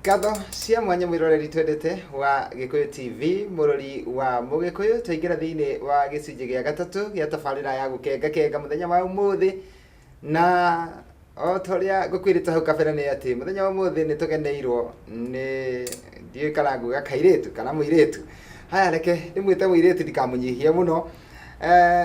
Ngatho cia mwanya mwĩroreri twendete wa Gĩkũyũ TV, mũrori wa Mũgĩkũyũ. Twaingĩra thĩinĩ wa gĩcunjĩ gĩa gatatũ gĩa tabarĩra ya gũkenga kenga mũthenya wa ũmũthĩ, na o ta ũrĩa ngũkwĩrĩte hau kabere nĩ atĩ mũthenya wa ũmũthĩ nĩ tũgeneirwo nĩ, ndiũĩ kana nguga kairĩtu kana mũirĩtu. Haya, reke ndĩmwĩte mũirĩtu ndikamũnyihie mũno.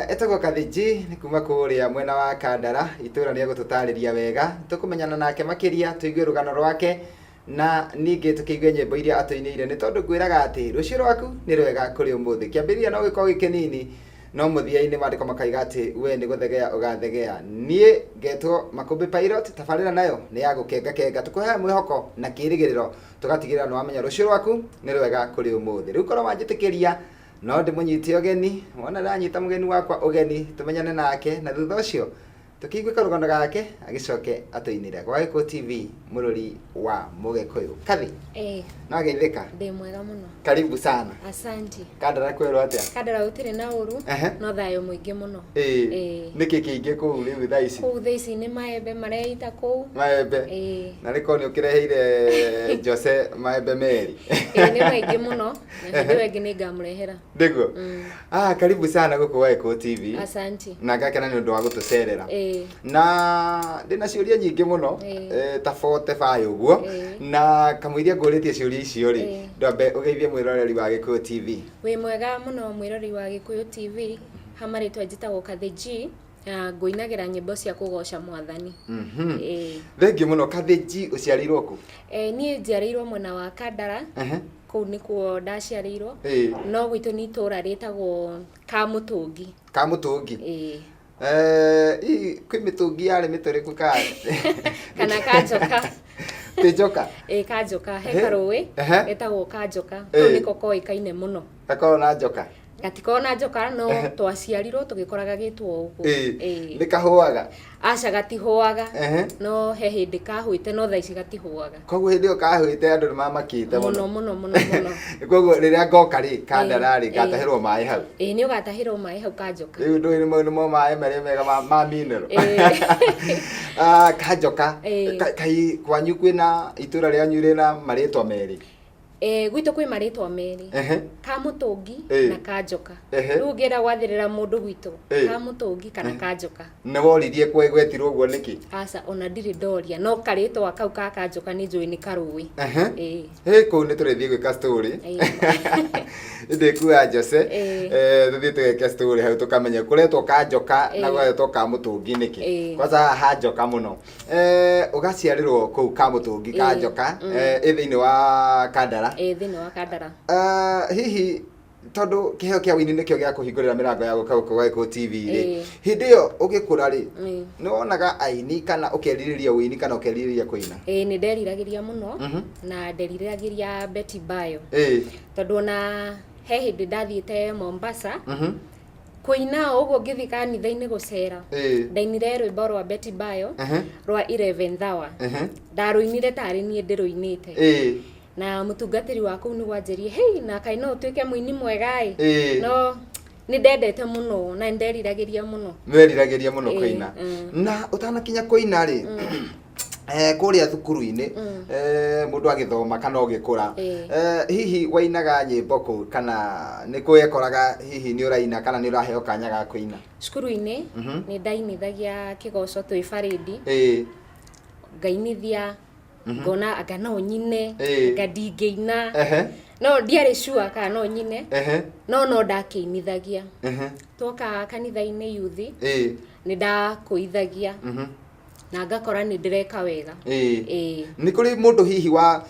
Etagwo Kathĩnji, nĩ kuma kũrĩa mwena wa Kandara, itũra nĩ egũtũtarĩria wega. Tũkũmenyana nake makĩria, tũigue rũgano rwake na ningĩ tũkĩigue nyĩmbo iria atũinĩire, nĩ tondũ ngwĩraga atĩ rũciũ rwaku nĩ rwega kũrĩ ũmũthĩ. Kĩambĩrĩria no gĩkorwo gĩ kĩnini, no mũthia-inĩ maandĩko makaiga atĩ we nĩ gũthegea ũgathegea. Niĩ ngetwo Makũmbĩ Pilot, tabarĩra nayo nĩ ya gũkenga kenga, tũkũheaga mwĩhoko na kĩrĩgĩrĩro, tũgatigĩrĩra nĩ wamenya rũciũ rwaku nĩ rwega kũrĩ ũmũthĩ. Rĩu korwo wanjĩtĩkĩria no ndĩmũnyite ũgeni, wona ndanyita mũgeni wakwa ũgeni tũmenyane nake, na thutha ũcio tũkĩigue karũgano gake agĩcoke atũinĩre. Gwa Gĩkũyũ TV, mũrũri wa Mũgĩkũyũ. Kathi, no ageithĩka? Ndĩ mwega mũno. Karibu sana. Asanti. Kandara kwĩrwo atĩa? Kandara gũtirĩ na ũru, no thayũ mũingĩ mũno. Nĩkĩ kĩingĩ kũu rĩu thaa ici? Kũu thaa ici nĩ maembe mareita kũu. Maembe? Na nĩ korwo nĩ ũkĩreheire Jose maembe merĩ. Ĩĩ, nĩ maingĩ mũno. Na hĩndĩ ĩyo ĩngĩ nĩ ngamũrehera. Nĩguo. Ah, karibu sana gũkũ gwa Gĩkũyũ TV. Asanti. Na ngakena nĩ ũndũ wa gũtũcerera. Na ndĩna ciũria nyingĩ mũno, ta 45 ũguo. Na kamũiria ngũrĩtie ciũria icio rĩ, ndwambe ũgeithie mwĩroreri wa Gĩkũyũ TV. Wĩ mwega mũno mwĩroreri wa Gĩkũyũ TV. Ha marĩtwa njĩtagwo Kathĩ G. Na ngũinagĩra nyĩmbo cia kũgoca Mwathani. Thengiũ mũno Kathĩ G, ũciarĩirwo kũ? Niĩ njiarĩirwo mwena wa Kandara. Kũu nĩkuo ndaciarĩirwo. No gwitũ nĩ itũra rĩtagwo Kamũtũngi. Kamũtũngi? Ĩĩ. Hihi kwĩ mĩtũngi yarĩ mĩtũrĩku ka? Kana kanjoka. Tĩ njoka? Ĩĩ, kanjoka. He karũĩ getagwo kanjoka. Kau nĩko koĩkaine mũno. Gakoragwo na njoka? Gatikoragwo na njoka, no twaciarirwo tũgĩkoraga gĩtwo ũguo. Ĩĩ. Nĩ kahũaga? Aca, gatihũaga. No he hĩndĩ kahũĩte, no thaa ici gatihũaga. Koguo hĩndĩ ĩyo kahũĩte andũ nĩ mamakĩte mũno. Mũno mũno mũno. Koguo rĩrĩa ngoka rĩ, Kandara rĩ, ngatahĩrwo maĩ hau. Ĩĩ, nĩ ũgatahĩrwo maĩ hau kanjoka. Rĩu ndũĩ nĩmo nĩmo maĩ marĩa mega ma mineral. Kanjoka. Kai kwanyu kwĩna itũra rĩanyu rĩna marĩtwa merĩ? Gwitũ kwĩ marĩtwa merĩ. Kamũtũngi na Kanjoka. Rĩu ũngĩenda gwathĩrĩra mũndũ gwitũ, Kamũtũngi kana Kanjoka. Nĩ woririe gwetirwo ũguo nĩkĩ? Aca, ona ndirĩ ndoria, no karĩtwa kau ka Kanjoka nĩ njũĩ nĩ karũĩ. Hĩ, kũu nĩ tũrĩthiĩ gwĩka story. Ndĩkuoya Jose, tũthiĩ tũgeke story hau tũkamenye kũretwo Kanjoka na gũgetwo Kamũtũngi nĩkĩ. Kwanza haha ha njoka mũno. Ũgaciarĩrwo kũu Kamũtũngi ka njoka, ĩ thĩinĩ wa Kandara. Ĩ thĩinĩ wa Kandara. Hihi tondũ kĩheo kĩa ũini nĩkĩo gĩa kũhingũrĩra mĩrango ya gũka gũkũ gwa Gĩkũyũ TV rĩ, hĩndĩ ĩyo ũgĩkũra rĩ, nĩ wonaga aini kana ũkerirĩria ũini kana ũkerirĩria kũina? Ĩĩ, nĩ nderiragĩria mũno, na nderiragĩria Betty Bayo. Tondũ ona he hĩndĩ ndathiĩte Mombasa, kũina o ũguo ngĩthiĩ kanitha-inĩ gũcera, ndainire rwĩmbo rwa Betty Bayo rwa 11th hour. Ndarũinire tarĩ niĩ ndĩrũinĩte. Na mũtungatĩri wa kũu nĩguo anjĩrie, hei, na kaĩ no ũtuĩke mũini mwega ĩ. No nĩ ndendete mũno na nĩ nderiragĩria mũno. Nĩ weriragĩria mũno kũina. Na ũtanakinya kũina rĩ, kũrĩa thukuru-inĩ, mũndũ agĩthoma kana ũgĩkũra, hihi wainaga nyĩmbo kũ kana nĩ kwĩkoraga hihi nĩ ũraina kana nĩ ũraheo kanya ga kũina? Cukuru-inĩ nĩ ndainithagia kĩgoco twĩ barĩndi. Ngainithia, ngona anga no nyine, anga ndingĩina. No ndiarĩ sure kana no nyine, no no ndakĩinithagia. Twoka kanitha-inĩ yuthi, nĩ ndakũithagia. Na ngakora nĩ ndĩreka wega. Nĩ kũrĩ mũndũ hihi wa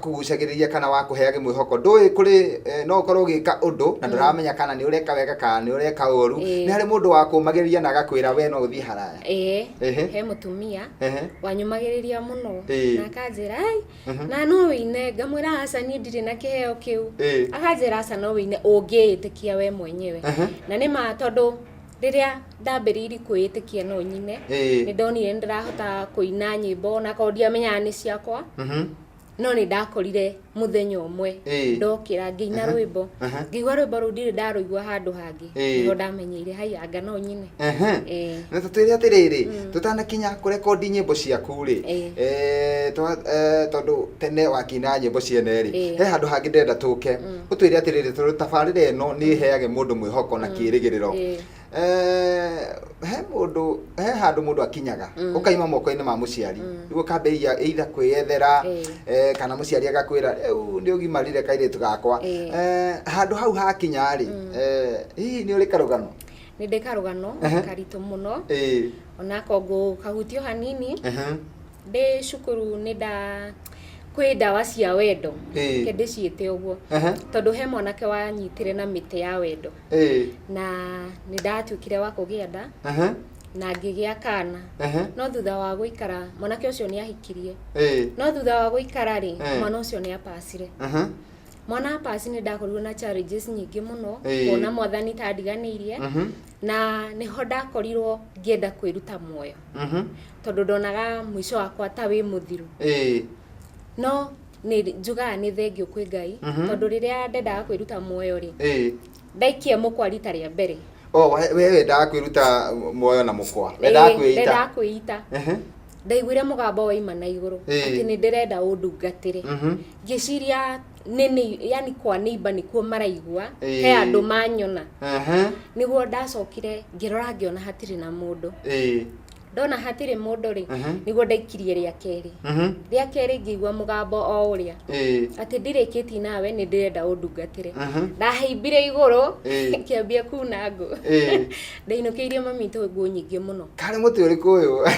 kũgucagĩrĩria kana wa kũheage mwĩhoko? Ndũĩ kũrĩ, no ũkorwo ũgĩka ũndũ na ndũramenya kana nĩ ũreka wega kana nĩ ũreka ũru. Nĩ harĩ mũndũ wa kũũmagĩrĩria na agakwĩra we no ũthiĩ haraya? Ĩĩ. He mũtumia wanyũmagĩrĩria mũno na akanjĩra, ai, na no wĩine. Ngamwĩra aca, niĩ ndirĩ na kĩheo kĩu. Akanjĩra aca, no wĩine ũngĩĩtĩkia we mwenyewe. Na nĩ ma, tondũ rĩrĩa ndambĩrĩirie kwĩĩtĩkia no nyine, nĩ ndonire nĩ ndĩrahota kũina nyĩmbo onakorwo ndiamenyaga nĩ ciakwa. No nĩ ndakorire mũthenya ũmwe ndokĩra ngĩina rwĩmbo, ngĩigua rwĩmbo rũu ndirĩ ndarũigua handũ hangĩ. Nĩho ndamenyeire haiya anga no nyine. Na tũtwĩre atĩrĩrĩ, tũtanakinya kũrekondi nyĩmbo ciaku rĩ, tondũ tene wakĩina nyĩmbo ciene rĩ, he handũ hangĩ ndĩrenda tũke. Ũtwĩre atĩrĩrĩ, tondũ tabarĩra ĩno nĩ ĩheage mũndũ mwĩhoko na kĩĩrĩgĩrĩro. He mũndũ, he handũ mũndũ akinyaga ũkaima moko-inĩ ma mũciari, rĩu ũkambĩrĩria either kwĩyethera, kana mũciari agakwĩra rĩu nĩ ũgimarire kairĩtu gakwa. Handũ hau hakinya rĩ, hihi nĩ ũrĩ karũgano? Nĩ ndĩ karũgano karitũ mũno, onako ngũkahutio hanini. Ndĩ cukuru nĩ nda kwĩ ndawa cia wendo, reke ndĩciĩte ũguo, tondũ he mwanake wanyitire na mĩtĩ ya wendo, na nĩ ndatuĩkire wa kũgĩa nda na ngĩgĩa kana. No thutha wa gũikara, mwanake ũcio nĩ ahikirie. No thutha wa gũikara rĩ, mwana ũcio nĩ apacire. Mwana apaci, nĩ ndakorirwo na challenges nyingĩ mũno, kuona mwathani ta andiganĩirie, na nĩho ndakorirwo ngĩenda kwĩruta muoyo, tondũ ndonaga mũico wakwa ta wĩ mũthiru. No nĩ njugaga nĩ thengio kwĩ Ngai, tondũ rĩrĩa ndendaga kwĩruta muoyo rĩ, ndaikia mũkwa rita rĩa mbere. Oh, we wendaga kwĩruta muoyo na mũkwa, wendaga kwĩita? Ndendaga kwĩita. Ndaiguire mũgambo waima na igũrũ atĩ nĩ ndĩrenda ũndungatĩre. Ngĩciria nĩ yani kwa neighbor nĩkuo maraigua, he andũ manyona. Nĩguo ndacokire ngĩrora, ngĩona hatirĩ na mũndũ. Ndona hatirĩ mũndũ rĩ, nĩguo ndaikirie rĩa kerĩ. Rĩa kerĩ ngĩigua mũgambo o ũrĩa, atĩ ndirĩkĩtie nawe, nĩ ndĩrenda ũndungatĩre. Ndahaimbire igũrũ, ngĩambia kuna ngũ. Ndainũkĩirie mami witũ ngũ nyingĩ mũno. Karĩ mũtĩ ũrĩkũ ũyũ?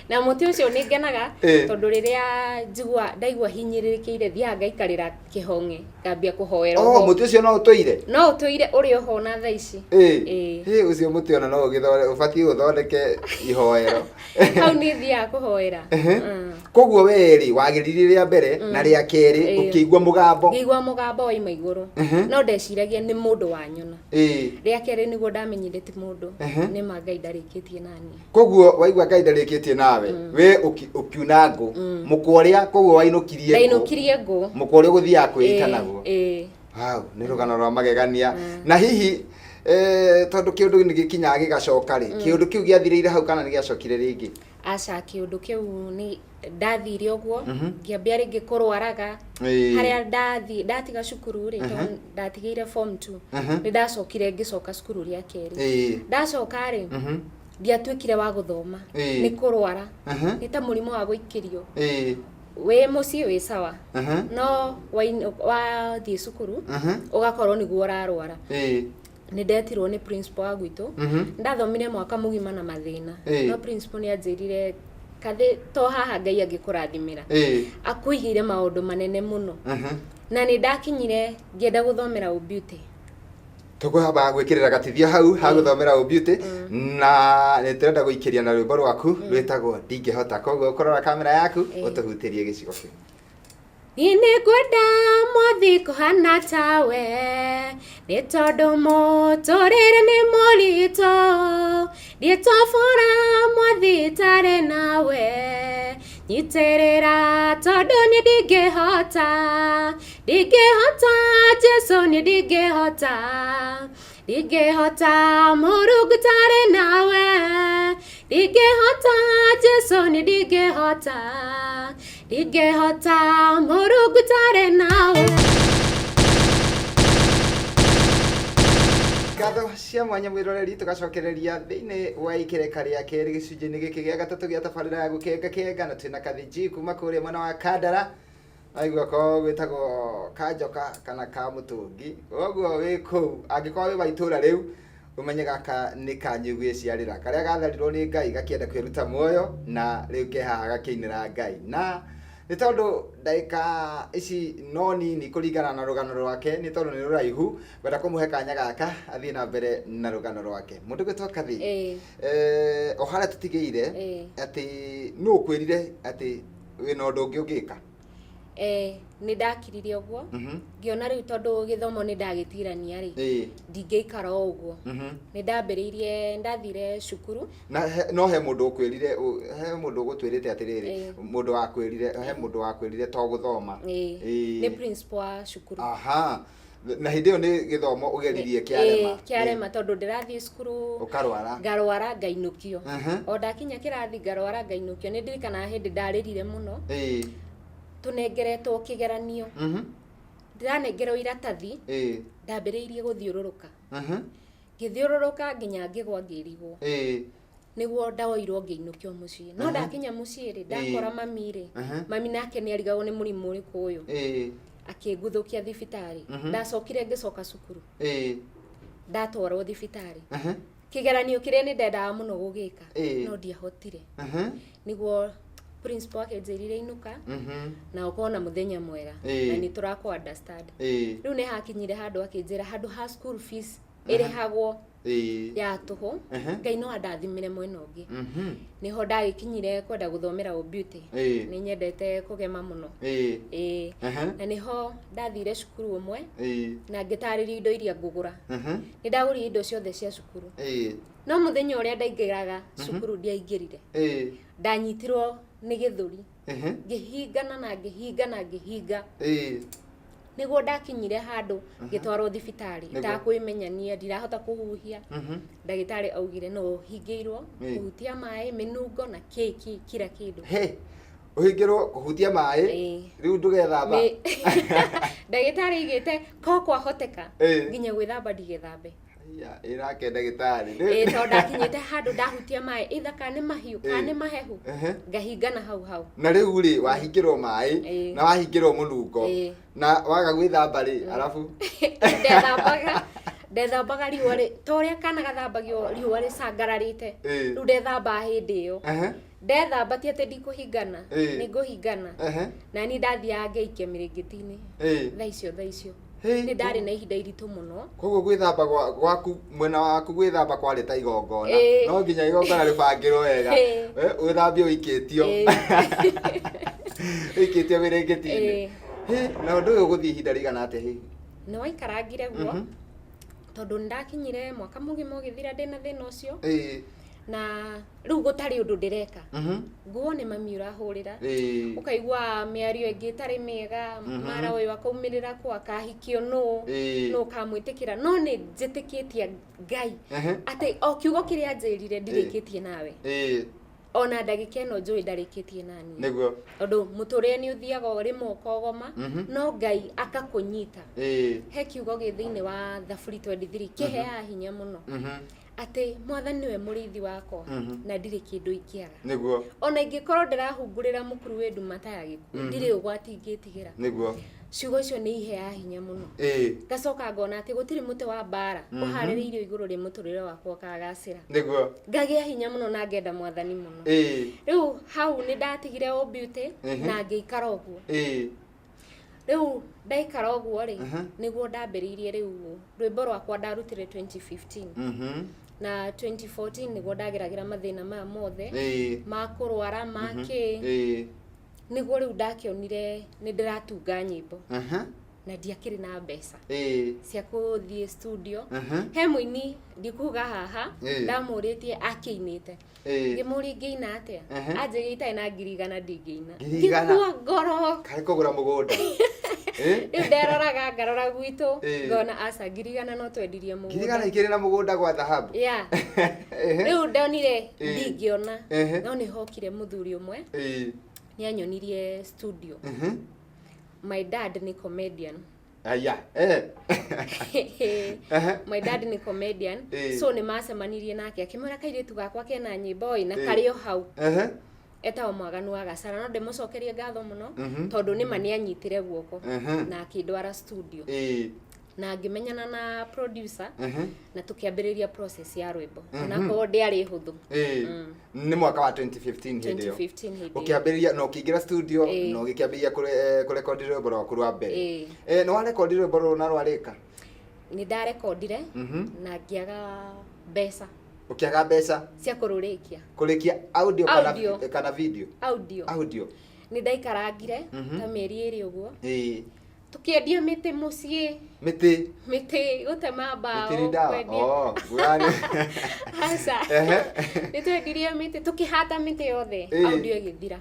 Na mũtĩ ũcio nĩ ngenaga, tondũ rĩrĩa njigua ndaigua hinyĩrĩrĩkĩire, thiaga ngaikarĩra kĩhong'e, ngambia kũhoera. Oh, oho. Mũtĩ ũcio no ũtũire? No ũtũire ũrĩ oho na thaa ici. Ĩĩ. Hĩ, ũcio mũtĩ ona no ũgĩthore, ũbatiĩ ũthondeke ihoero. Hau nĩ thiaga kũhoera. Koguo we rĩ, wageririe rĩa mbere na rĩa kerĩ, ũkĩigua mũgambo. Ngĩigua mũgambo waima igũrũ, no ndeciragia nĩ mũndũ wanyona. Rĩa kerĩ nĩguo ndamenyire ti mũndũ, nĩ ma Ngai ndarĩkĩtie naniĩ. Koguo waigua Ngai ndarĩkĩtie nawe, we ũkiuna ngũ, mũkwa ũrĩa, koguo wainũkirie ngũ. Ndainũkirie ngũ. Mũkwa ũrĩa ũgũthiaga kwĩita naguo. Ĩĩ. Wow, nĩ rũgano rwa magegania. Na hihi tondũ kĩũndũ nĩ gĩkinyaga gĩgacoka rĩ, kĩũndũ kĩu gĩathirĩire hau kana nĩ gĩacokire rĩngĩ? Aca, kĩũndũ kĩu nĩ ndathire ũguo, ngĩambia rĩngĩ kũrwaraga. Harĩa ndathi ndatiga cukuru rĩ, tondũ ndatigĩire form 2, nĩ ndacokire ngĩcoka cukuru rĩa kerĩ. Ndacoka rĩ, ndiatuĩkire wa gũthoma, nĩ kũrwara. Nĩ ta mũrimũ wa gũikĩrio, wĩ mũciĩ wĩ sawa, no wathiĩ cukuru ũgakorwo nĩguo ũrarwara. Nĩ ndetirwo nĩ principal wa gwitũ. Ndathomire mwaka mũgima na mathĩna. No principal nĩ anjĩrire, kathĩ to haha Ngai angĩkũrathimĩra, akũigĩire maũndũ manene mũno. Na nĩ ndakinyire ngĩenda gũthomera ũbeauty. Tũkwamba gwĩkĩrĩra gatithio hau ha gũthomera ũbeauty, na nĩ tũrenda gũikĩria na rwĩmbo rwaku rwĩtagwo Ndingĩhota. Koguo ũkũrora kamera yaku, ũtũhutĩrie gĩcigo kĩu. Niĩ nĩngwenda mwathi kũhana tawe, nĩ tondũ mũtũrĩre nĩ mũritũ, ndiĩtobora mwathi itarĩ nawe, nyitĩrĩra tondũ niĩ ndingĩhota, ndingĩhota Jesũ, niĩ ndingĩhota, ndingĩhota Mũrungu itarĩ nawe, ndingĩhota Jesũ, niĩ ndingĩhota, ndingĩhota Mũrungu itarĩ nawe. Ngatho cia mwanya mwĩroreri, tũgacokereria thĩinĩ wa ikereka rĩa kerĩ gĩcunjĩ-inĩ gĩkĩ gĩa gatatũ gĩa tabarĩra ya Gũkenga Kenga, na twĩna Kathiji kuma kũrĩa mwena wa Kandara. Aigua ko gwĩtagwo kanjoka kana ka mũtũngi, koguo wĩ kũu, angĩkorwo wĩ wa itũra rĩu, ũmenye gaka nĩ kanyu gwĩciarĩra, karĩa gatharirwo nĩ Ngai gakĩenda kwĩruta muoyo, na rĩu ke haha gakĩinĩra Ngai. Na nĩ tondũ ndagĩka ici no nini kũringana na rũgano rwake, nĩ tondũ nĩ rũraihu, ngwenda kũmũhe kanya gaka athiĩ na mbere na rũgano rwake. Mũndũ gwĩtwo Kathi, o harĩa tũtigĩire, atĩ nũ ũkwĩrire atĩ wĩna ũndũ ũngĩ ũngĩka? Nĩ ndakirire ũguo, ngĩona rĩu tondũ gĩthomo nĩ ndagĩtirania rĩ, ndingĩikara o ũguo. Nĩ ndambĩrĩirie, ndathire cukuru. Na no he mũndũ ũkwĩrire, he mũndũ ũgũtwĩrĩte atĩrĩrĩ, mũndũ wakwĩrire, he mũndũ wakwĩrire to gũthoma. Nĩ principal wa cukuru. Aha, na hĩndĩ ĩyo nĩ gĩthomo ũgeririe kĩarema? Kĩarema, tondũ ndĩrathiĩ cukuru ũkarwara. Ngarwara, ngainũkio. O ndakinya kĩrathi, ngarwara, ngainũkio. Nĩ ndirikanaga hĩndĩ ndarĩrire mũno, tũnengeretwo kĩgeranio, ndĩranengerwo iratathi, ndambĩrĩirie gũthiũrũrũka, ngĩthiũrũrũka nginya ngĩgwa, ngĩrigwo. Nĩguo ndaoirwo ngĩinũkio mũciĩ. No ndakinya mũciĩ rĩ, ndakora mami rĩ, mami nake nĩ arigagwo nĩ mũrimũ ũrĩkũ ũyũ, akĩnguthũkia thibitarĩ. Ndacokire ngĩcoka cukuru, ndatwarwo thibitarĩ. Kĩgeranio kĩrĩa nĩ ndendaga mũno gũgĩka, no ndiahotire. Nĩguo principal akĩnjĩrire, "Inũka na ũkorwo na mũthenya mwega na nĩ tũrakũ understand." Rĩu nĩ hakinyire handũ akĩnjĩra handũ ha school fees ĩrĩhagwo ya tũhũ, Ngai no andathimire mwena ũngĩ. Nĩho ndagĩkinyire kwenda gũthomera ũ beauty. Nĩ nyendete kũgema mũno. Ĩĩ. Na nĩho ndathire cukuru ũmwe na ngĩtarĩrio indo iria ngũgũra. Nĩ ndagũrire indo ciothe cia cukuru, no mũthenya ũrĩa ndaingĩraga cukuru ndiaingĩrire. Ndanyitirwo nĩ gĩthũri, ngĩhingana na ngĩhinga na ngĩhinga. Nĩguo ndakinyire handũ ngĩtwarwo thibitarĩ. Itakwĩmenyania, ndirahota kũhuhia. Ndagĩtarĩ augire no hingĩirwo kũhutia maĩ, mĩnungo na kĩ kĩ kila kĩndũ. He, ũhingĩrwo kũhutia maĩ? Rĩu ndũgethamba? Ndagĩtarĩ aigĩte ko kwahoteka nginya gwĩthamba ndigethambe. Aya, ĩrake ndagĩtarĩ. Ĩĩ, tondũ ndakinyĩte handũ ndahutia maĩ, either kana nĩ mahiũ kana nĩ mahehu, ngahingana hau hau. Na rĩu rĩ, wahingĩrwo maĩ na wahingĩrwo mũnungo na waga gwĩthamba rĩ, arabu? Ndethambaga riũa rĩ, ta ũrĩa kana gathambagio riũa rĩcangararĩte. Rĩu ndethambaga hĩndĩ ĩyo. Ndethamba ti atĩ ndikũhingana, nĩ ngũhingana. Na niĩ ndathiaga ngeikia mĩrĩngĩti-inĩ thaa icio thaa icio. Nĩ ndarĩ na ihinda iritũ mũno. Koguo gwĩthamba gwaku, mwena waku gwĩthamba kwarĩ ta igongona. No nginya igongona rĩbangĩrwo wega. Ũthambie ũikĩtio, ũikĩtio mĩrĩngĩti-inĩ. Hĩ, na ũndũ ũyũ ũgũthiĩ ihinda rĩigana atĩa hihi? Nĩ waikarangire guo, tondũ nĩ ndakinyire mwaka mũgima ũgĩthira ndĩna thĩna ũcio, na rĩu gũtarĩ ũndũ ndĩreka. Nguo nĩ mami ũrahũrĩra. Ũkaigua mĩario ĩngĩ ĩtarĩ mĩega, mara ũyũ akaumĩrĩra kũ, akahikio nũ, nũ ũkamwĩtĩkĩra. No nĩ njĩtĩkĩtie Ngai atĩ o kiugo kĩrĩa anjĩrire, ndirĩkĩtie nawe, ona ndagĩka ĩno njũĩ ndarĩkĩtie nani, tondũ mũtũrĩre nĩ ũthiaga o rĩmwe ũkogoma, no Ngai akakũnyita. He kiugo gĩ thĩinĩ wa Thaburi 23 kĩheaga hinya mũno, atĩ Mwathani nĩwe mũrĩithi wakwa na ndirĩ kĩndũ ingĩaga. Ona ingĩkorwo ndĩrahungurĩra mũkuru wĩ nduma ta ya gĩkuũ, ndirĩ ũgwati ingĩtigĩra. Ciugo icio nĩ iheaga hinya mũno. Ngacoka ngona atĩ gũtirĩ mũtĩ wa mbara ũharĩrĩirio igũrũ rĩa mũtũrĩre wakwa ũkagacĩra. Ngagĩa hinya mũno na ngenda Mwathani mũno. Rĩu hau nĩ ndatigire o beauty na ngĩikara ũguo. Rĩu ndaikara ũguo rĩ, nĩguo ndambĩrĩirie rĩu rwĩmbo rwakwa ndarutire 2015, na 2014 nĩguo ndageragĩra mathĩna maya mothe ma kũrwara ma kĩ. Nĩguo rĩu ndakĩonire nĩ ndĩratunga nyĩmbo na ndiakĩrĩ na mbeca cia kũthiĩ studio. He mũini ndikuga haha, ndamũrĩtie akĩinĩte, ngĩmũria ingĩina atĩa. Anjĩrire itarĩ na 100,000 ndingĩina. 100,000? Ngĩkua ngoro. Karĩ kũgũra mũgũnda? Rĩu nderoraga ngarora gwitũ, ngona aca, 100,000 no twendirie 100,000 mũgũnda. Ikĩrĩ na mũgũnda gwa thahabu. Yeah. Rĩu ndonire ndingĩona. No nĩ hokire mũthuri ũmwe, nĩ anyonirie studio. My dad nĩ comedian. Aya. My dad nĩ comedian. So nĩ macemanirie nake, akĩmwĩra kairĩtu gakwa kena nyĩmbo ĩ na karĩ o hau, etagwo Mwaganu wa Gacara. No ndĩmũcokerie ngatho mũno, tondũ nĩma nĩ anyitire guoko na akĩndwara studio na ngĩmenyana na producer na tũkĩambĩrĩria process ya rwĩmbo, onakorwo ndĩarĩ hũthũ. Nĩ mwaka wa 2015 hĩndĩ ĩyo? 2015 hĩndĩ ĩyo. Ũkĩambĩrĩria na ũkĩingĩra studio na ũgĩkĩambĩrĩria kũrekondi rwĩmbo rwaku rwa mbere. Nĩ warekondi rwĩmbo rũrũ na rwarĩka? Nĩ ndarekondire na ngĩaga mbeca. Ũkĩaga mbeca cia kũrũrĩkia. Kũrĩkia audio kana, Audio. kana video? Audio. Audio. Nĩ ndaikarangire ta mĩeri 2 ũguo. Tũkĩendia mĩtĩ mũciĩ. Mĩtĩ? Mĩtĩ, gũtema mbaũ. Mĩtĩ nĩ ndawa? Kwendia. Oh, ngũrani. Aca. Nĩ twendirie mĩtĩ, tũkĩhata mĩtĩ yothe, audio ĩgĩthira.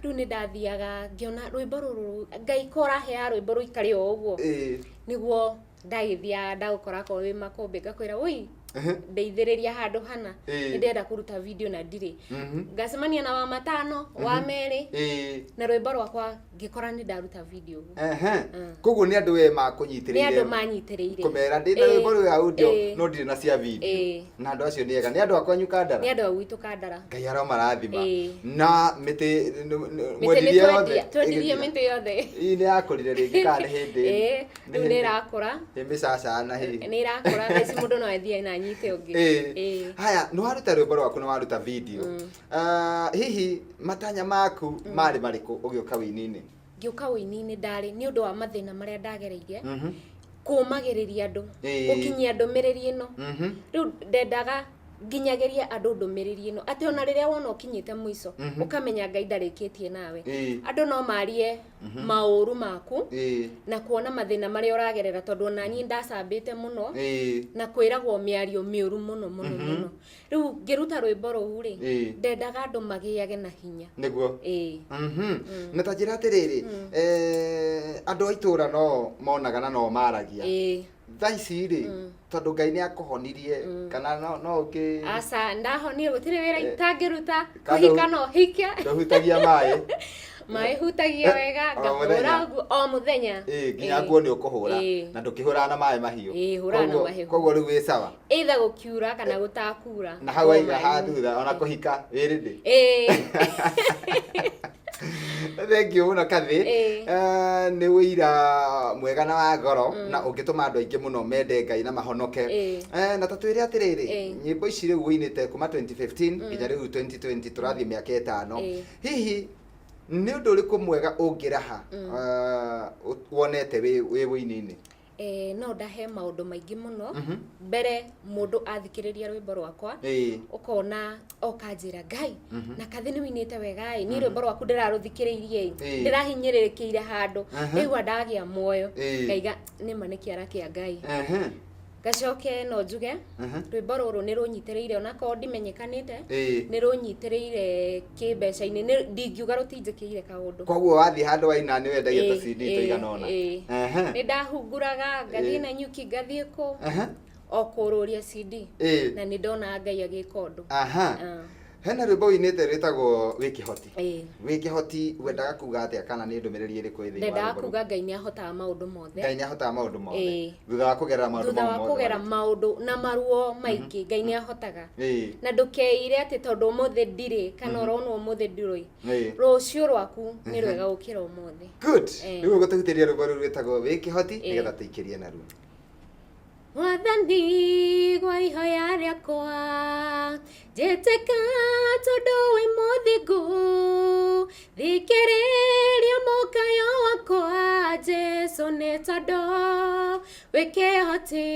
Rĩu nĩ ndathiaga ngĩona rwĩmbo rũrũ, Ngai ko ũraheaga rwĩmbo rũikare o ũguo. Nĩguo ndagĩthiaga ndagũkora akorwo wĩ makũmbĩ ngakwĩra woi, ndeithĩrĩria handũ hana. Nĩ ndĩrenda kũruta video na ndirĩ. Ngacemania na wa matano, wa merĩ, na rwĩmbo rwakwa ngĩkora nĩ ndaruta video ũguo. Koguo nĩ andũ we makũnyitĩrĩire. Nĩ andũ manyitĩrĩire. Kũmera ndĩ na rwĩmbo rwa audio no ndirĩ na cia video. Na andũ acio nĩ ega. Nĩ andũ a kwanyu Kandara? Nĩ andũ a gwitũ Kandara. Ngai aromarathima. Na mĩtĩ mwendirie yothe. Twendirie mĩtĩ yothe. Ii nĩ yakũrire rĩngĩ kana nĩ hĩndĩ? Rĩu nĩ ĩrakũra. Nĩ mĩcaca na hihi. Nĩ ĩrakũra, thaa ici mũndũ no athiĩ na anyite ũngĩ. Haya, nĩ waruta rwĩmbo rwaku na waruta video. Hihi matanya maku marĩ marĩkũ ũgĩũka wĩini-inĩ? Ngĩũka wĩini-inĩ ndarĩ nĩ ũndũ wa mathĩna marĩa ndagereirie, kũũmagĩrĩria andũ, gũkinyia ndũmĩrĩri ĩno. Rĩu ndendaga nginyagĩrie andũ ndũmĩrĩri ĩno atĩ ona rĩrĩa wona ũkinyĩte mũico, ũkamenya Ngai ndarĩkĩtie nawe. Andũ no marie maũru maku na kuona mathĩna marĩa ũragerera, tondũ ona niĩ ndacambĩte mũno na kwĩragwo mĩario mĩũru mũno mũno mũno. Rĩu ngĩruta rwĩmbo rũu rĩ, ndendaga andũ magĩage na hinya. Nĩguo. Na ta njĩra atĩrĩrĩ, andũ a itũũra no monaga na no maragia. Thaa ici rĩ, tondũ Ngai nĩ akũhonirie, kana no ũkĩ Aca, ndahonire gũtirĩ wĩra itangĩruta, kũhika no hike. Ndũhutagia maĩ. Maĩ hutagia wega, ngahũra nguo o mũthenya. Nginya nguo nĩ ũkũhũra, na ndũkĩhũraga na maĩ mahiũ. Hũraga na mahiũ. Koguo rĩu wĩ sawa. Either gũkiura kana gũtakura. Na hau waiga ha thutha ona kũhika wĩ ready. Thank you mũno Kathĩ. Nĩ ũira mwega na wa goro na ũngĩtũma andũ aingĩ mũno mende Ngai na mahonoke. Na ta twĩre atĩrĩrĩ, nyĩmbo ici rĩu ũinĩte kuma 2015 nginya rĩu 2020, tũrathiĩ mĩaka 5. Hihi nĩ ũndũ ũrĩkũ mwega ũngĩraha wonete wĩ wĩini-inĩ? No ndahe maũndũ maingĩ mũno. Mbere mũndũ athikĩrĩria rwĩmbo rwakwa, ũkona okanjĩra Ngai na Kathĩ nĩ wĩinĩte wega ĩ, niĩ rwĩmbo rwaku ndĩrarũthikĩrĩirie ĩ, ndĩrahinyĩrĩrĩkĩire handũ, ndaigua ndagĩa muoyo, ngaiga nĩma nĩ kĩara kĩa Ngai. Ngacoke no njuge rwĩmbo rũrũ nĩ rũnyitĩrĩire, onakorwo ndimenyekanĩte, nĩ rũnyitĩrĩire kĩmbeca-inĩ, ndingiuga rũtinjĩkĩire kaũndũ. Koguo wathiĩ handũ waina nĩ wendagia ta CD tũigana ũna. Nĩ ndahunguraga, ngathiĩ na nyuki, ngathiĩ kũ o kũrũria CD, na nĩ ndona Ngai agĩka ũndũ. Hena rwĩmbo wĩinĩte rwĩtagwo Wĩ Kĩhoti. Wĩ Kĩhoti wendaga kuga atĩa, kana nĩ ndũmĩrĩri ĩrĩkũ ĩ thĩinĩ wa Ndendaga rwĩmbo rũu? Kuga Ngai nĩ ahotaga maũndũ mothe. Ngai nĩ ahotaga maũndũ mothe. Thutha wa kũgerera maũndũ Thutha mau wa mothe kũgera maritũ. Maũndũ na maruo maingĩ, Ngai nĩ ahotaga. Na ndũkeire atĩ tondũ ũmũthĩ ndirĩ kana ũronwo ũmũthĩ ndirĩ, rũciũ rwaku nĩ rwega gũkĩra ũmũthĩ. Good. Rĩu ũgũtũhutĩria rwĩmbo rũu rwĩtagwo Wĩ Kĩhoti, nĩgetha tũikĩrie naruo. Mwathani, gwa ihoya rĩakwa njĩtĩka, tondũ wĩ mũthingu, thikĩrĩria mũkayo wakwa, Jesu, nĩ tondũ wĩ kĩhoti.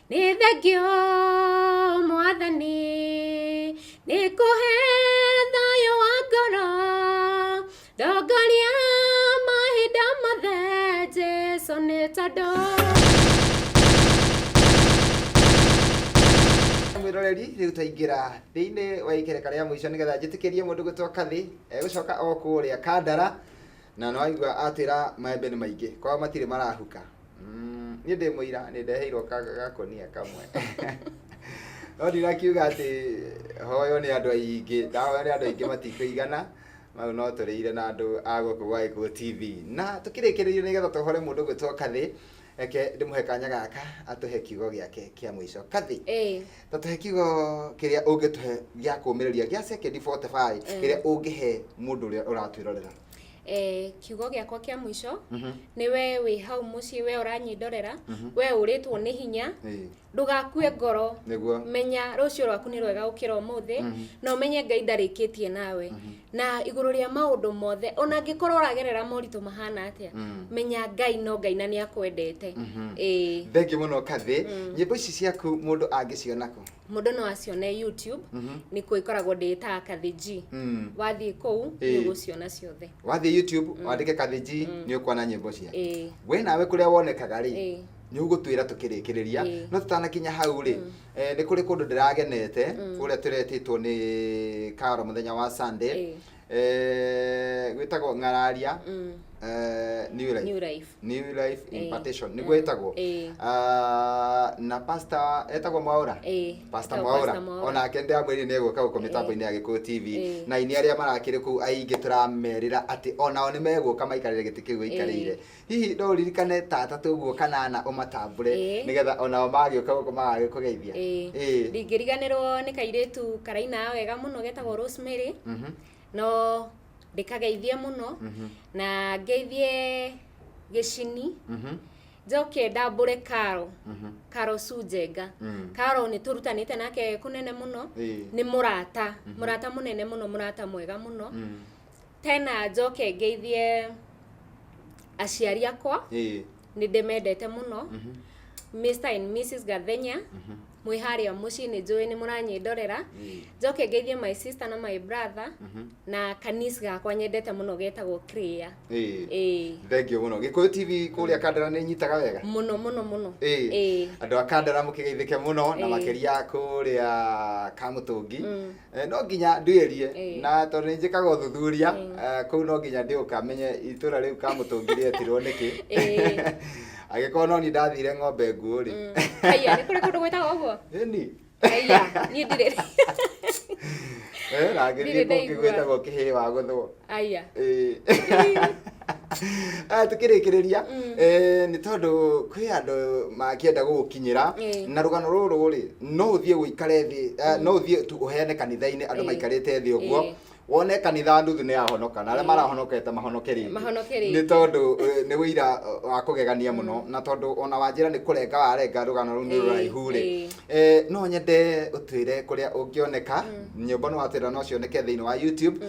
Nĩ thengio Mwathani nĩ kũhe thayũ wa ngoro, ndongoria mahinda mothe, Jesu, nĩ tondũ Mwĩroreri, rĩu twaingĩra thĩinĩ wa ikereka rĩa mũico nĩgetha njĩtĩkĩrie mũndũ gwĩtwo Kathĩ egũcoka o kũrĩa Kandara, na nĩ waigua atwĩra maembe nĩ maingĩ kwao, matirĩ marahuka. Niĩ ndĩ mũira, nĩ ndeheirwo gakũnia kamwe, no ndinakiuga atĩ hoyo nĩ andũ aingĩ, ndahoyo nĩ andũ aingĩ matikũigana mau, no tũrĩire na andũ a gũkũ gwa Gĩkũyũ TV. Na tũkĩrĩkĩrĩria, nĩgetha tũhore mũndũ gwĩtwo Kathĩ, reke ndĩmũhe kanya gaka atũhe kiugo gĩake kĩa mũico. Kathĩ, ta tũhe kiugo kĩrĩa ũngĩtũhe gĩa kũũmĩrĩria gĩa sekendi 45, kĩrĩa ũngĩhe mũndũ ũrĩa ũratwĩrorera. Kiugo gĩakwa kĩa mũico nĩ we wĩ hau mũciĩ, we ũranyindorera, we ũrĩtwo nĩ hinya. Ndũgakue ngoro. Nĩguo. Menya rũciũ rwaku nĩ rwega gũkĩra ũmũthĩ, na ũmenye Ngai ndarĩkĩtie nawe. Na igũrũ rĩa maũndũ mothe, ona angĩkorwo ũragerera moritũ mahana atĩa, menya Ngai no Ngai na nĩ akwendete. Ĩĩ. Thengiũ mũno Kathĩ. Nyĩmbo ici ciaku mũndũ angĩciona kũ? Mũndũ no acione YouTube, nĩkuo ikoragwo ndĩĩtaga Kathĩ G. Wathiĩ kũu nĩ ũgũciona ciothe. Wathiĩ YouTube wandĩke Kathĩ G, nĩ ũkuona nyĩmbo ciake. We nawe kũrĩa wonekaga rĩ, nĩ ũgũtwĩra tũkĩrĩkĩrĩria. No tũtanakinya hau rĩ, nĩ kũrĩ kũndũ ndĩragenete kũrĩa tũretĩtwo nĩ Karo mũthenya wa Sunday. Gwĩtagwo Ng'araria New Life. New Life. New Life Impartation nĩguo ĩtagwo. Na pastor etagwo Mwaũra. Pastor Etagwo Mwaũra. Pastor Mwaũra. Onake ndĩramwĩrire nĩ egũka gũkũ mĩtambo-inĩ ya Gĩkũyũ TV. Na aini arĩa marakĩrĩ kũu aingĩ tũramerĩra atĩ onao nĩ megũka maikarĩre gĩtĩ kĩu gĩikarĩire. Hihi no ũririkane ta atatũ ũguo kana ana ũmatambũre, nĩgetha onao magĩũka gũkũ magagĩkũgeithia? Ndingĩriganĩrwo nĩ kairĩtu karaina wega mũno getagwo Rosemary. No ndĩkageithie mũno, na ngeithie Gĩcini. Njoke ndambũre Karo. Karo Sunjenga. Karo nĩ tũrutanĩte nake kũnene mũno. Nĩ mũrata, mũrata mũnene mũno, mũrata mwega mũno. Tena njoke ngeithie aciari akwa. Nĩ ndĩmendete mũno. Mr and Mrs Gathenya, mwĩ harĩa mũciĩ nĩ njũĩ nĩ mũranyĩndorera. Njoke ngeithie my sister na my brother, na kanis gakwa nyendete mũno getagwo Clear. Ĩĩ. Thengiũ mũno. Gĩkũyũ TV kũrĩa Kandara nĩ nyitaga wega? Mũno mũno mũno. Ĩĩ. Andũ a Kandara mũkĩgeithĩke mũno, na makĩria kũrĩa Kamũtũngi. No nginya nduĩrie, na tondũ nĩ njĩkaga ũthuthuria kũu, no nginya ndĩũka menye itũra rĩu Kamũtũngi rĩetirwo nĩkĩ. Angĩkorwo no niĩ ndathire ng'ombe nguũ rĩ. Haiya, nĩ kũrĩ kũndũ gwĩtagwo ũguo? Ĩni. Haiya, niĩ ndirĩ. Na ngĩthiĩ Ndirĩ kũngĩ ndaigua. gwĩtagwo kĩhĩ wa gũthwo. Aya. Tukĩrĩkĩrĩria, nĩ tondũ kwĩ andũ makĩenda gũgũkinyĩra, na rũgano rũrũ rĩ, no ũthiĩ ũikare thĩ, no ũthiĩ tu ũheane kanitha-inĩ andũ maikarĩte thĩ ũguo, wone kanitha nuthu nĩ yahonoka, na arĩa marahonokete mahonoke rĩngĩ. Mahonoke rĩngĩ. Nĩ tondũ nĩ ũira wa kũgegania mũno, na tondũ ona wanjĩra nĩ kũrenga warenga rũgano rũu nĩ rũraihu rĩ, no nyende ũtwĩre kũrĩa ũngĩoneka. Nyĩmbo nĩ watwĩra no cioneke thĩinĩ wa YouTube.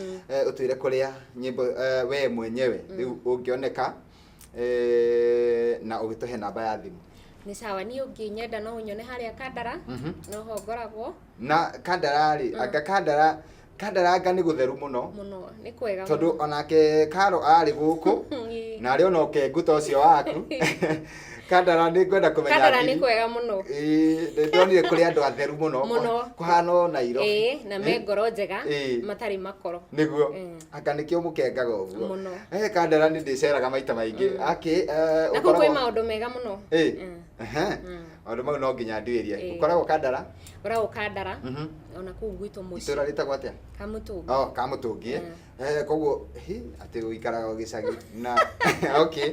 Ũtwĩre kũrĩa nyĩmbo, we mwenyewe rĩu ũngĩoneka, na ũgĩtũhe namba ya thimũ. Nĩ sawa, niĩ ũngĩnyenda no ũnyone harĩa Kandara, noho ngoragwo. Na Kandara rĩ, anga Kandara, Kandara anga nĩ gũtheru mũno? Mũno, nĩ kwega. Tondũ onake Karo arĩ gũkũ na arĩ ona ũkengu ta ũcio waku. Kandara nĩ ngwenda kũmenya. Kandara nĩ kwega mũno. Ĩĩ, nĩ ndonire kũrĩ andũ atheru mũno. Mũno. Kũhana o Nairobi. Ĩĩ, na me ngoro njega, matarĩ makoro. Nĩguo. Anga nĩkĩo mũkengaga ũguo. Mũno. Kandara nĩ ndĩceraga maita maingĩ akĩ. Na kũu kwĩ maũndũ mega mũno. Maũndũ mau no nginya nduĩrie. Ũkoragwo Kandara? Ngoragwo Kandara, ona kũu gwitũ mũciĩ. Itũra rĩtagwo atĩa? Kamũtũngi. Oh, Kamũtũngi. Koguo hi atĩ ũikaraga gĩcagi na okay,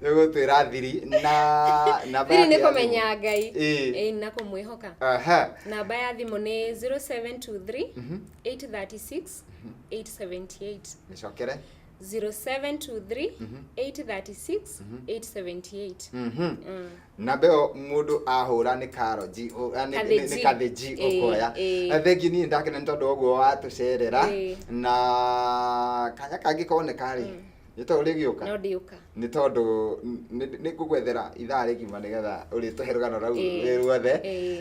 nĩũgũtwĩra thiri na namba Thiri nĩ yaku ya thimũ. kũmenya Ngai. Ĩĩ, na kũmwĩhoka. Namba ya thimũ nĩ 0723 836 878. Mĩcokere. 0723 836 878. Namba ĩyo mũndũ ahũra nĩ Karo G, Kathĩ nĩ G. Kathĩ G ũkoya. Thengiũ, niĩ ndakena nĩ tondũ wa ũguo watũcerera, na kanya kangĩ koneka rĩ, nĩ tondũ ũrĩgĩũka. No ndĩũka. Nĩ tondũ nĩ ngũgwethera ithaa rĩgima nĩgetha ũrĩtũhe rũgano rũu rwĩ ruothe,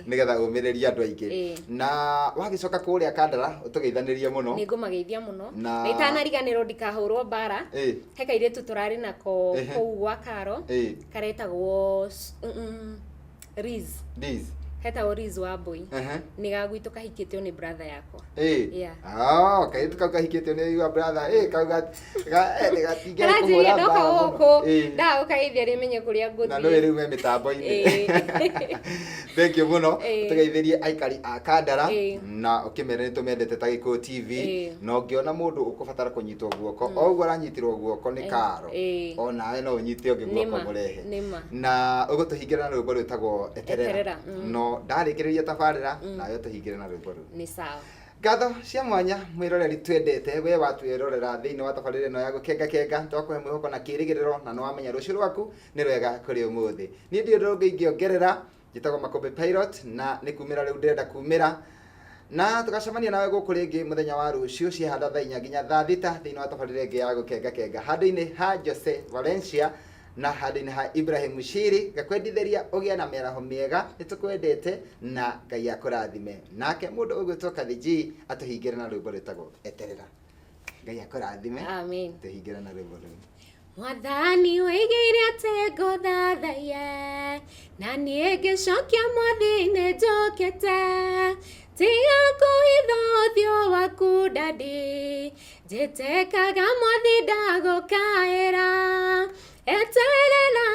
nĩgetha ũmĩrĩrie andũ aingĩ. Na wagĩcoka kũrĩa Kandara ũtũgeithanĩrie mũno. Nĩ ngũmageithia mũno. Na itanariganĩrwo ndikahũrwo mbara, he kairĩtu tũrarĩ nako kũu gwa Karo, karetagwo Riz. Liz. Hetagwo Riz wa Mbui. Nĩ ga gwitũ, kahikĩtio nĩ brother yakwa. Yeah. Ah, kairĩtu kau kahikĩtio nĩ your brother. Kau gatingĩarĩ Karanjĩria kũhũra ndoka mbara mũno. gũkũ ndagũkageithia rĩmenye kũrĩa Na nĩwe ngũthiĩ. rĩu me mĩtambo-inĩ. Thank you mũno. Tũgeithĩrie aikari a Kandara, na ũkĩmere nĩ tũmendete ta Gĩkũyũ TV. Na ũngĩona mũndũ ũkũbatara kũnyitwo guoko o ũguo aranyitirwo guoko nĩ Karo, o nawe no ũnyite ũngĩ guoko Nĩma, mũrehe. Nĩma. Na ũgũtũhingĩra na rwĩmbo rwĩtagwo Eterera. Eterera. No ndarĩkĩrĩria tabarĩra nawe ũtũhingĩre na rwĩmbo rũu. Nĩ sawa. Ngatho cia mwanya mwĩroreri twendete, we watwĩrorera thĩinĩ wa tabarĩra ĩno ya gũkenga kenga, twakũhe mwĩhoko na kĩrĩgĩrĩro, na nĩwamenya rũciũ rwaku nĩ rwega kũrĩ ũmũthĩ. Niĩ ndirĩ ũndũ ũngĩ ingĩongerera. Njĩtagwo Makũmbĩ Pilot, na nĩ kumĩra rĩu ndĩrenda kumĩra, na tũgacemania nawe gũkũ rĩngĩ mũthenya wa rũciũ ciahanda thaa 4 nginya thaa 6 thĩinĩ wa tabarĩra ĩngĩ ya gũkenga kenga, handũ-inĩ ha Jose Valencia na handũ-inĩ ha Ibrahim Mushiri. Ngakwendithĩria ũgĩe na mĩaraho mĩega, nĩ tũkwendete na Ngai akũrathime. Nake mũndũ ũgwĩtwo Kathiji atũhingĩre na rwĩmbo rwĩtagwo Eterera. Ngai akũrathime. Amen. Tũhingĩre na rwĩmbo rũu. Mwathani wĩigĩire atĩ ngũthathaiye, na niĩ ngĩcokia, "Mwathi, nĩ njũkĩte." Tiga kũhitha ũthiũ waku, daddy, njĩtĩkaga, Mwathi, ndagũkaĩra. Eterera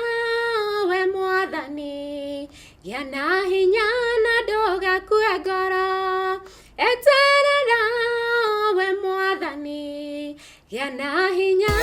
we Mwathani, gĩa na hinya na ndũgakue ngoro. Eterera we Mwathani, gĩa na hinya.